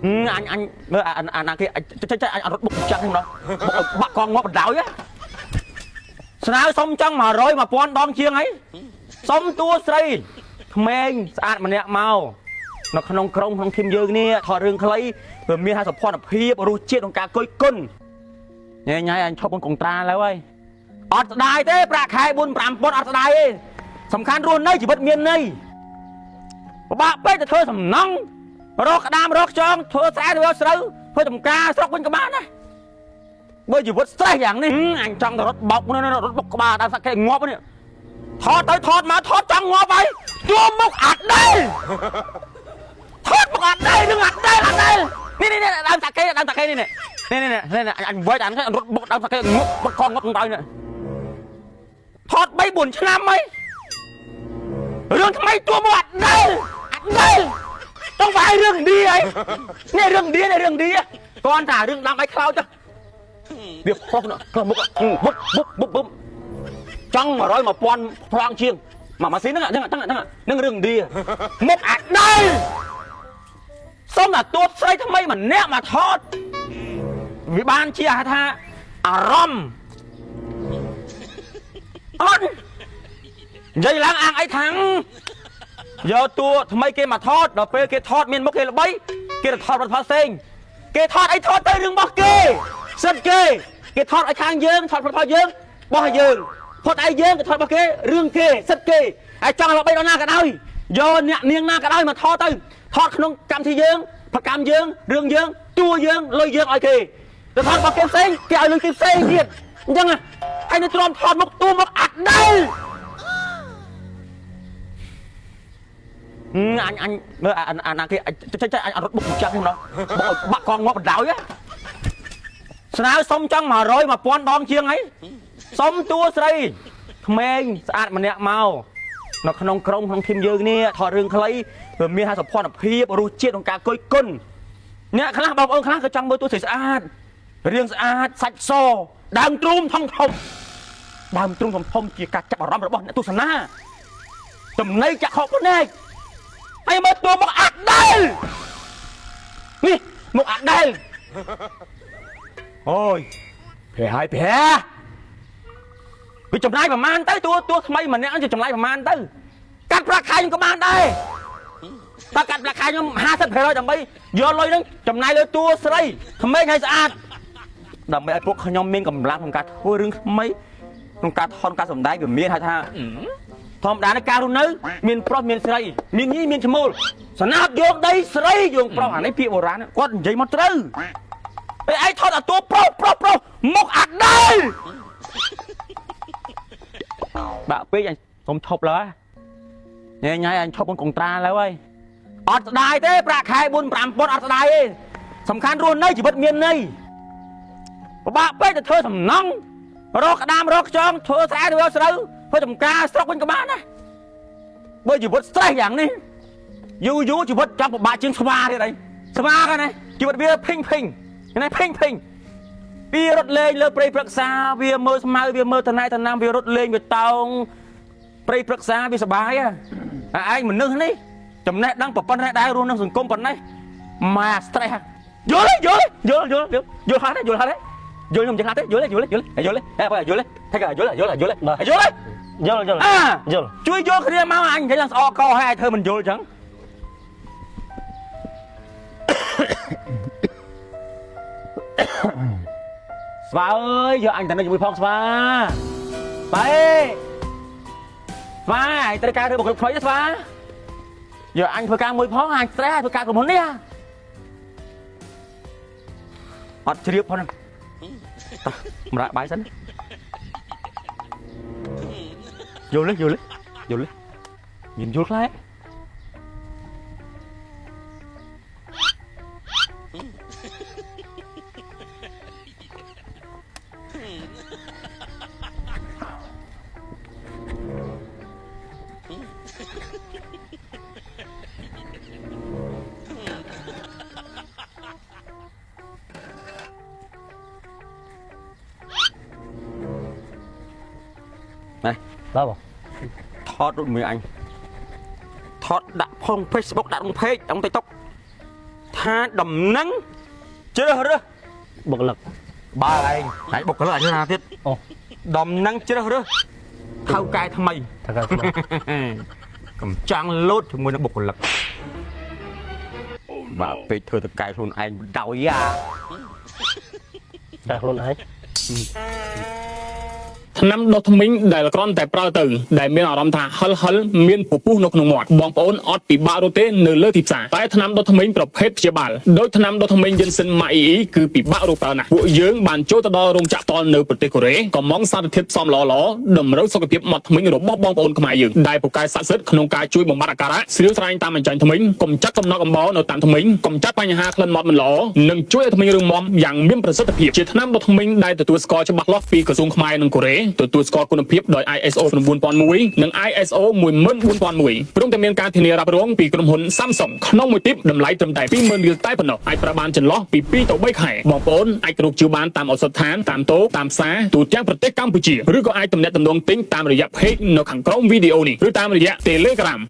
អញអញមើលអាអាណាគេចេះចេះអញរត់បុកចឹងហ្នឹងម្ដងបុកបាក់កងងាប់បណ្ដោយស្នើសុំចង់100 1000ដងជាងអីសុំតួស្រីក្មេងស្អាតម្នាក់មកនៅក្នុងក្រុមក្នុងធីមយើងនេះថតរឿងខ្លីវាមានសោភ័ណភាពរសជាតិក្នុងការគុយគុណញ៉ៃញ៉ៃអញឈប់កុងត្រាឡើយហើយអត់ស្ដាយទេប្រាក់ខែ4 5ពាន់អត់ស្ដាយទេសំខាន់រស់នៅជីវិតមានន័យពិបាកពេកទៅធ្វើសំណង់រកក្តាមរកខ្យងធ្វើស្រែធ្វើស្រូវធ្វើចំការស្រុកវិញក៏បានដែរបើជីវិត stress យ៉ាងនេះអញចង់ទៅរត់បោកនេះរត់បុកក្បាលដល់សាក់គេងាប់នេះថតទៅថតមកថតចង់ងាប់ហើយជួមុខអាត់ដែលថតមុខអាត់ដែលនឹងអាត់ដែលអាត់ដែលនេះនេះដើមសាកេដើមសាកេនេះនេះនេះនេះអញវែកអានរត់បុកដើមសាកេងាប់បុកកងងាប់ទៅនេះថត3 4ឆ្នាំហើយរឿងថ្មីទួមកអាត់ដែលអាត់ដែលចង់វាយរឿងឌីអីនេះរឿងឌីនេះរឿងឌីគាត់ថារឿងដាំឲ្យខ្លោចទៅវាផុសនោះមុខបុបបុបបុបបុបចង់100 1000ប្លង់ជាងមកម៉ាស៊ីនហ្នឹងហ្នឹងហ្នឹងហ្នឹងរឿងឌីមុខអាដែលសុំតែទួតស្រីថ្មីម្នាក់មកថតវាបានជាហៅថាអារម្មណ៍អត់និយាយឡើងអាងអីថាំងយកតួថ្មីគេមកថតដល់ពេលគេថតមានមុខគេល្បីគេទៅថតរត់ផាផ្សេងគេថតអីថតទៅរឿងរបស់គេសិតគេគេថតឲ្យខាងយើងថតផលផលយើងបោះឲ្យយើងផុតឲ្យយើងគេថតរបស់គេរឿងគេសិតគេហើយចង់ល្បីដល់ណាក៏ដោយយកអ្នកនាងណាក៏ដោយមកថតទៅថតក្នុងកម្មវិធីយើងប្រកម្មយើងរឿងយើងតួយើងលុយយើងឲ្យគេទៅថតរបស់គេផ្សេងគេឲ្យលុយគេផ្សេងទៀតអញ្ចឹងហើយនៅទ្រាំថតមុខតួមុខអាត់ដែលអញអញមើលអាអាណាគេចេះចេះអញរត់បុកចឹងហ្នឹងម្ដងបុកបាក់កងងាប់បណ្ដោយស្នើសុំចង់100 1000ដងជាងអីសុំតួស្រីក្មេងស្អាតម្នាក់មកនៅក្នុងក្រុមក្នុងធីមយើងនេះថតរឿងខ្លីវាមានសោភ័ណភាពរសជាតិក្នុងការគុយគុណអ្នកខ្លះបងប្អូនខ្លះក៏ចង់មើលតួស្រីស្អាតរាងស្អាតសាច់សដើមទ្រូងធំធំដើមទ្រូងធំធំជាការចាប់អារម្មណ៍របស់អ្នកទស្សនាចំណៃចាក់ខកភ្នែកហើយមើលតួមកអាដែលនេះមុខអាដែលអូយប្រហែលប្រហែលវាចំណាយប្រមាណទៅតួតួថ្មីម្នាក់ចំណាយប្រមាណទៅកាត់ប្រាក់ខែខ្ញុំក៏បានដែរតើកាត់ប្រាក់ខែខ្ញុំ50%ដើម្បីយកលុយហ្នឹងចំណាយលើតួស្រីក្មេងឲ្យស្អាតដើម្បីឲ្យពួកខ្ញុំមានកម្លាំងក្នុងការធ្វើរឿងថ្មីក្នុងការថនការសម្ដែងវាមានហៅថាធម្មតាในការរស់នៅមានប្រុសមានស្រីមានញីមានឈ្មោលស្នាប់យកដីស្រីយកប្រុសអានេះពាក្យបុរាណគាត់និយាយមកត្រូវពេលឯងថតអាតួប្រុសប្រុសប្រុសមុខអាដែលបាក់ពេកអញសុំឈប់ឡើយញ៉ៃញ៉ៃអញឈប់កុងត្រាឡើយហើយអត់ស្ដាយទេប្រាក់ខែ4 5ពាន់អត់ស្ដាយទេសំខាន់រស់នៅជីវិតមានន័យពិបាកពេកទៅធ្វើសំណង់រកក្តាមរកខ្យងធ្វើស្រែធ្វើស្រូវធ្វើចំការស្រុកវិញក៏បានដែរបើជីវិត stress យ៉ាងនេះយូរយូរជីវិតចង់ពិបាកជាងស្វាទៀតអីស្វាហ្នឹងណាជីវិតវាភីងភីងណាភីងភីងវារត់លេងលើព្រៃព្រឹក្សាវាមើលស្មៅវាមើលតណែតណាំវារត់លេងវាតោងព្រៃព្រឹក្សាវាសបាយហ่ะឯងមនុស្សនេះចំណេះដឹងប៉ុណ្ណេះដែររស់ក្នុងសង្គមប៉ុណ្ណេះម៉ា stress យល់យល់យល់យល់យល់យល់ខ្លះទេយល់ខ្លះទេយល់ខ្ញុំចេះខ្លះទេយល់ទេយល់ទេយល់ទេយល់ទេហេយល់ទេថាយល់យល់យល់យល់ទេ យល់យល់ អា យល់ ជួយយល់គ្នាមកអញនិយាយឡើងស្អកកហើយឯងធ្វើមិនយល់អញ្ចឹងស្វាអើយយកអញទៅនៅជាមួយផងស្វាស្វាអេស្វាឯងត្រូវការធ្វើបុគ្គលិកថ្មីទេស្វាយកអញធ្វើការមួយផងអញ stress ធ្វើការក្រុមហ៊ុននេះអត់ជ្រាបផងហ្នឹងតោះម្រាក់បាយសិនយល់ទេយល់ទេយល់ទេមានយល់ខ្លះ នេះ បាទបង ថតដូចមួយអញថតដាក់ផង Facebook ដាក់ក្នុង page ក្នុង TikTok ថា ថាដំណឹងជ្រើសរើស បុគ្គលិក បើឯងហើយបុគ្គលិកអញណាទៀត អូ ដំណឹងជ្រើសរើសថៅកែថ្មី ថាកែថ្មី កំចាំងលោតជាមួយនឹងបុគ្គលិកបាទពេកធ្វើតកែខ្លួនឯងបដ ாய் អា តែខ្លួនឯង ថ្នាំដុសធ្មេញដែលគ្រាន់តែប្រើទៅដែលមានអារម្មណ៍ថាហិលហិលមានពពុះនៅក្នុងមាត់បងប្អូនអត់ពិបាករកទេនៅលើទីផ្សារតែថ្នាំដុសធ្មេញប្រភេទព្យាបាលដោយថ្នាំដុសធ្មេញយិនសិនម៉ាអ៊ីអ៊ីគឺពិបាករកប្រើណាស់ពួកយើងបានចូលទៅដល់រោងចក្រតលនៅប្រទេសកូរ៉េកំងសារធាតុផ្សំល្អៗតម្រូវសុខភាពមាត់ធ្មេញរបស់បងប្អូនខ្មែរយើងដែលពូកែស័ក្តិសិទ្ធិក្នុងការជួយបំបត្តិអាការៈស្រាវស្រាញតាមអញ្ចាញធ្មេញកម្ចាត់កំណកអំបោរនៅតាមធ្មេញកម្ចាត់បញ្ហាក្លិនមាត់មិនល្អនិងជួយឲ្យធ្មេញរឹងមាំយ៉ាងមានប្រសិទ្ធភាពជាថ្នាំដុសធ្មេញដែលទទួលស្គាល់ច្បាស់លាស់ពីក្រសួងខ្មែរនិងកូរ៉េទទួលស្គាល់គុណភាពដោយ ISO 9001និង ISO 14001ព្រមទាំងមានការធានារ៉ាប់រងពីក្រុមហ៊ុន Samsung ក្នុងមួយទីបតម្លៃត្រឹមតែ20000រៀលតែប៉ុណ្ណោះអាចប្រើបានចន្លោះពី2ទៅ3ខែបងប្អូនអាចរកជួបបានតាមឱសថដ្ឋានតាមតូបតាមផ្សារទូទាំងប្រទេសកម្ពុជាឬក៏អាចទំនាក់ទំនងទិញតាមរយៈ page នៅខាងក្រោមវីដេអូនេះឬតាមរយៈ Telegram។